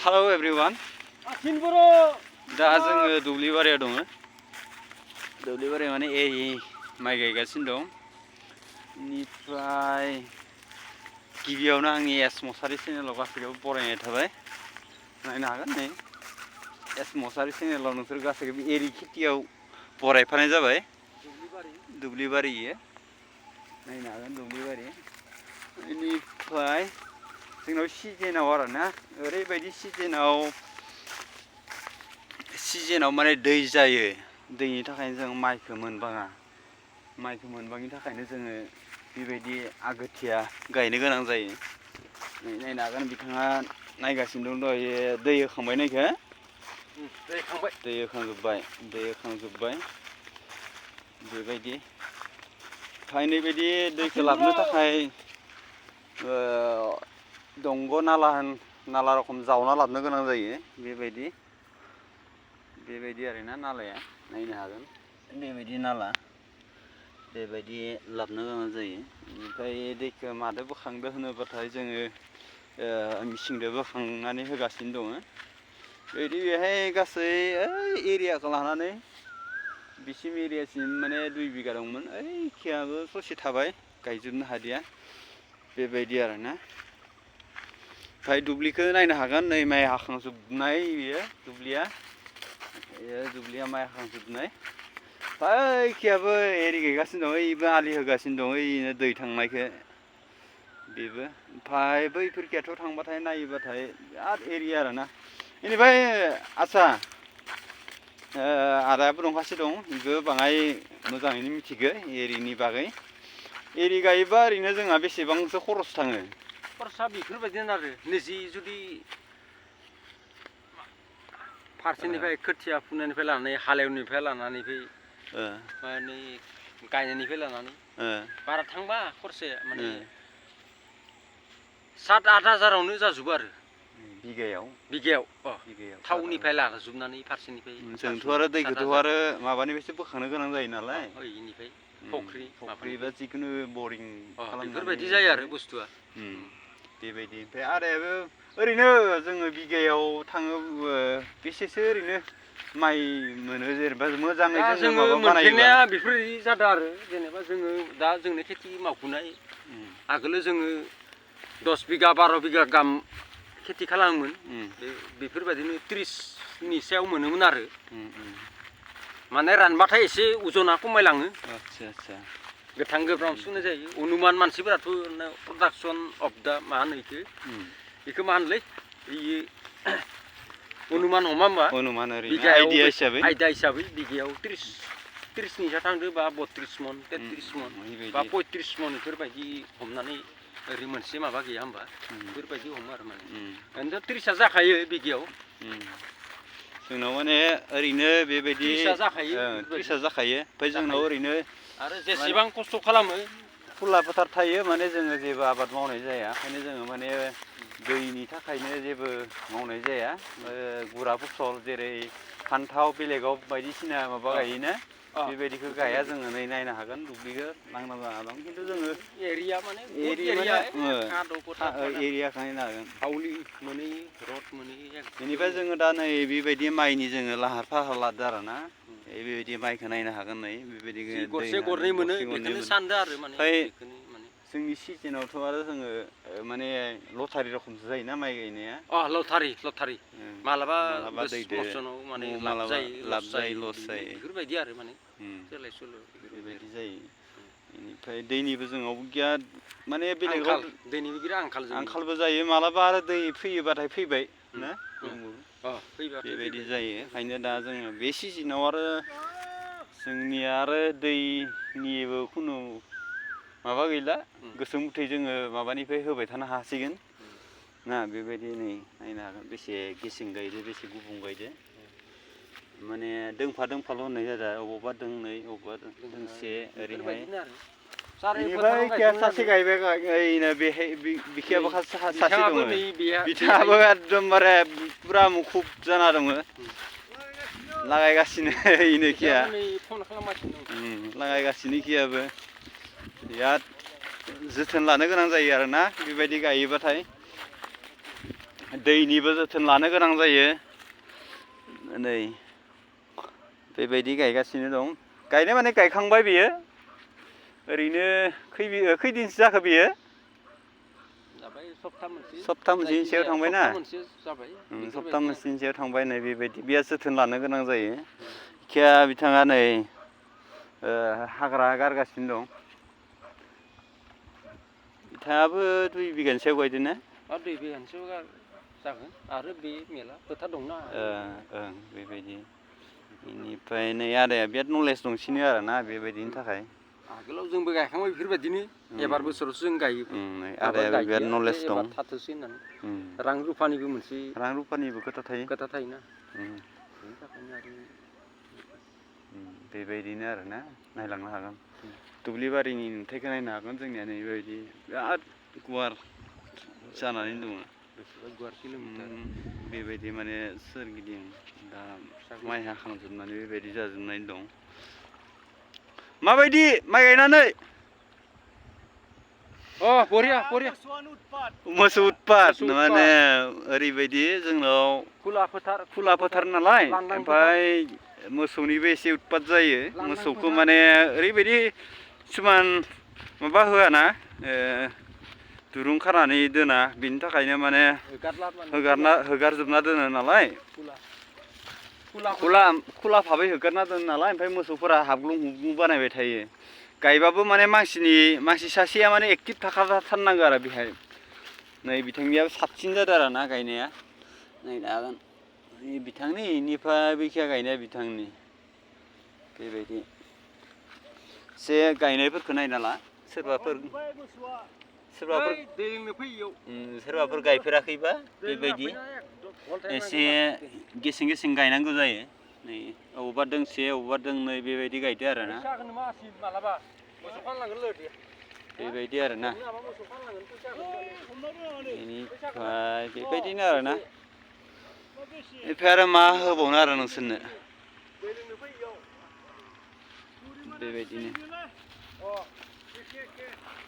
Hello everyone. दा जोङो दुब्लि बारियाव दङ। दुब्लि बारियाव माने माइ गायगासिनो दं। बेनिफ्राय गिबियावनो आंनि एस मसारि चेनेलाव गासैखौबो बरायनाय थाबाय। नायनो हागोन नै एस मसारि चेनेलाव नोंसोर गासैखौबो एरि खेथियाव बरायफानाय जाबाय। दुब्लि बारि नायनो हागोन दुब्लि बारि। बेनिफ्राय जोंनाव सिजेनाव आरोना ओरैबायदि सिजेनाव माने दै जायो। दैनि थाखायनो जों माइखौ मोनबाङा। माइखौ मोनबाङिनि थाखायनो जोङो बेबायदि आगोथिया गायनो गोनां जायो। नायनो हागोन बिथाङा नायगासिनो दं दहायो दै होखांबाय ना इखो? दै होखांजोब्बाय। बेबायदि दैखौ लाबोनो थाखाय दंग' नाला रखम जावना लाबोनो गोनां जायो। बेबायदि आरोना नालाया नायनो हागोन बेबायदि नाला। बेबायदि लाबोनो गोनां जायो। ओमफ्राय दैखौ मादो बोखांदो होनोब्लाथाय जोङो मिसिनजों बोखांनानै होगासिनो दङ। बेहाय गासै एरियाखौ लानानै बिसिम एरियासिम माने 2 बिगा दंमोन। खियाबो ससे थाबाय गायजोबनो हादिया बेबायदि आरोना। ओमफ्राय दुब्लिखौ नायनो हागोन नै माइ हाखांजोबनाय बेयो दुब्लिया माइ हाखांजोबनाय। खियाबो एरि गायगासिनो दं। ओइबो आलि होगासिनो दं ओइनो दै थांनायखौ बेबो। ओमफ्राय बैफोरखियाथ' थांबाथाय नायोबाथाय बिराद एरिया आरोना। बेनिफ्राय आदसा आदायाबो दंखासो दं। बेबो बाङाय मोजाङैनो मिथिगौ एरिनि बागै। एरि गायोबा ओरैनो जोंहा बेसेबांसो खरस थाङो? खरसा बेफोरबायदिनो आरो निजि जुदि फारसेनिफ्राय खोथिया फुनायनिफ्राय लानानै हालेवनिफ्राय लानानै माने गायनायनिफ्राय लानानै बारा थांबा खरसाया माने 7-8 हाजारावनो जाजोबो आरो बिगायाव थावनिफ्राय लाजोबनानै फारसेनिफ्राय। जोंथ' आरो दैखौथ' आरो माबानिफ्रायसो बोखांनो गोनां जायो नालाय। इनिफ्राय फख्रि बा जिखुनु बरिं खालामनानै बेफोरबायदि जायो आरो बुस्थुआ। बेबायदि ओमफ्राय आदायाबो ओरैनो जोङो बिगायाव थाङो बेसेसो ओरैनो माइ मोनो जेनेबा मोजाङै जोङो माबा बानायोबा? बेफोरबायदि जादों आरो जेनेबा जोङो दा जोंनि खेथि मावफुनाय आगोलो जोङो 10 बिगा 12 बिगा गाहाम खेथि खालामोमोन। बेफोरबायदिनो 30नि सायाव मोनोमोन आरो। माने रानबाथाय एसे अजना खमायलाङो। गोथां गोब्राम सुनाय जायो। अनुमान मानसिफोराथ' प्रडाक्सन अफ दा मा होनो बेखौ मा होनोलै अनुमान हमा होमबा? आयदा हिसाबै बिगायाव 30नि सा थांदो बा 32 मन 33 मन बा 35 मन बेफोरबायदि हमनानै ओरै मोनसे माबा गैया होमबा? बेफोरबायदि हमो आरो माने। ओरैनोथ' 30 जाखायो बिगायाव। जोंनाव माने ओरैनो बेबायदि 30 जाखायो। ओमफ्राय जोंनाव ओरैनो आरो जेसेबां खस्थ' खालामो खुला फोथार थायो माने जोङो जेबो आबाद मावनाय जाया। ओंखायनो जोङो माने दैनि थाखायनो जेबो मावनाय जाया। गुरा फसल जेरै फान्थाव बेलेगाव बायदिसिना माबा गायोना बेबायदिखौ गाया जोङो नै नायनो हागोन दुब्लिखौ लांदां जाना दं। खिन्थु जोङो एरियाखौ नायनो हागोन। बेनिफ्राय जोङो दा नै बेबायदि माइनि जोङो लाहार फाहार लादों आरोना। बेबायदि माइखौ नायनो हागोन नै बेबायदि गरसे गरनै मोनो बेखौनो सानदो आरो माने। जोंनि सिजोनावथ' आरो जोङो माने लटारि रखमसो जायोना माइ गायनाया। लटारि मालाबा मसनाव माने लाब जायो लस जायो बेफोरबायदि आरो माने सोलाय सोल' बेबायदि जायो। बेनिफ्राय दैनिबो जोंनाव बिराद माने बेलेगाव दैनिबो बिराद आंखालबो जायो। मालाबा आरो दै फैयोबाथाय फैबाय ना बेबायदि जायो। ओंखायनो दा जोङो बे सिजोनाव आरो जोंनिया आरो दैनिबो खुनु माबा गैला। गोसो मथै जोङो माबानिफ्राय होबाय थानो हासिगोन ना बेबायदि नै नायनो हागोन बेसे गेसें गायदो बेसे गुबुं गायदो। माने दोंफा-दोंफाल' होननाय जादों अबावबा दोंनै अबावबा दोंसे ओरैहाय। बेनिफ्राय सासे गायबाय ओइनो बेहाय बिखियाबो सासे दङ। बिथाङाबो एकदमबारे फुरा मुखुब जाना दङ। लागायगासिनो इनोखिया लागायगासिनो खियाबो बिराद जोथोन लानो गोनां जायो आरोना बेबायदि गायोबाथाय। दैनिबो जोथोन लानो गोनां जायो नै बेबायदि गायगासिनो दं गायनाय माने गायखांबाय बेयो ओरैनो खैदिनसो जाखो बेयो जाबाय सप्ता मोनसेनि सायाव थांबायना जाबाय सप्ता मोनसेनि सायाव थांबाय नै बेबायदि बिराद जोथोन लानो गोनां जायो खिया बिथाङा नै हाग्रा गारगासिनो दं बिथाङाबो 2 बिगानि सायाव गायदोंना 2 बिगानि सायाव जागोन आरो बे मेला फोथार दंना ओं बेबायदि बेनिफ्राय नै आदाया बिराद नलेज दंसिनो आरोना बेबायदिनि थाखाय आगोलाव जोंबो गायखांबाय बेफोरबायदिनो एबार बोसोरावसो जों गायो आदाया बिराद नलेज दं एबार थाथोंसै होननानै रां रुफानिबो मोनसे रां रुफानिबो खोथा थायोना बेनि थाखायनो आरो बेबायदिनो आरोना नायलांनो हागोन दुब्लि बारिनि नुथायखौ नायनो हागोन जोंनिया नै बेबायदि बिराद गुवार जानानै दङ गुवार किल'मिटार बेबायदि माने सोरगिदिं दा माइ हाखांजोबनानै बेबायदि जाजोबनानै दं माबायदि माइ गायनानै बरिया मोसौ उतपात माने ओरैबायदि जोंनाव खुला फोथार नालाय ओमफ्राय मोसौनिबो एसे उतपात जायो मोसौखौ माने ओरैबायदि किसुमान माबा होआना दुरुं खानानै दोना बिनि थाखायनो माने हगारजोबना दोनो नालाय खुला भाबै हगारना दोनो नालाय ओमफ्राय मोसौफोरा हाबग्लुं हुग्लुं बानायबाय थायो गायबाबो माने मानसि सासेया माने एक्टिभ थाखाथारनांगौ आरो बेहाय नै बिथांनियाबो साबसिन जादों आरो ना गायनाया नायनो हागोन बिथांनि इनिफ्राय बैखिया गायनाया बिथांनि बेबायदि एसे गायनायफोरखौ नायना ला सोरबाफोर गायफेराखैबा बेबायदि एसे गेसें गायनांगौ जायो नै अबावबा दोंसे अबावबा दोंनै बेबायदि गायदो आरोना बेबायदि आरोना बेनिफ्राय बेबायदिनो आरोना ओमफ्राय आरो मा होबावनो आरो नोंसोरनो बेबायदिनो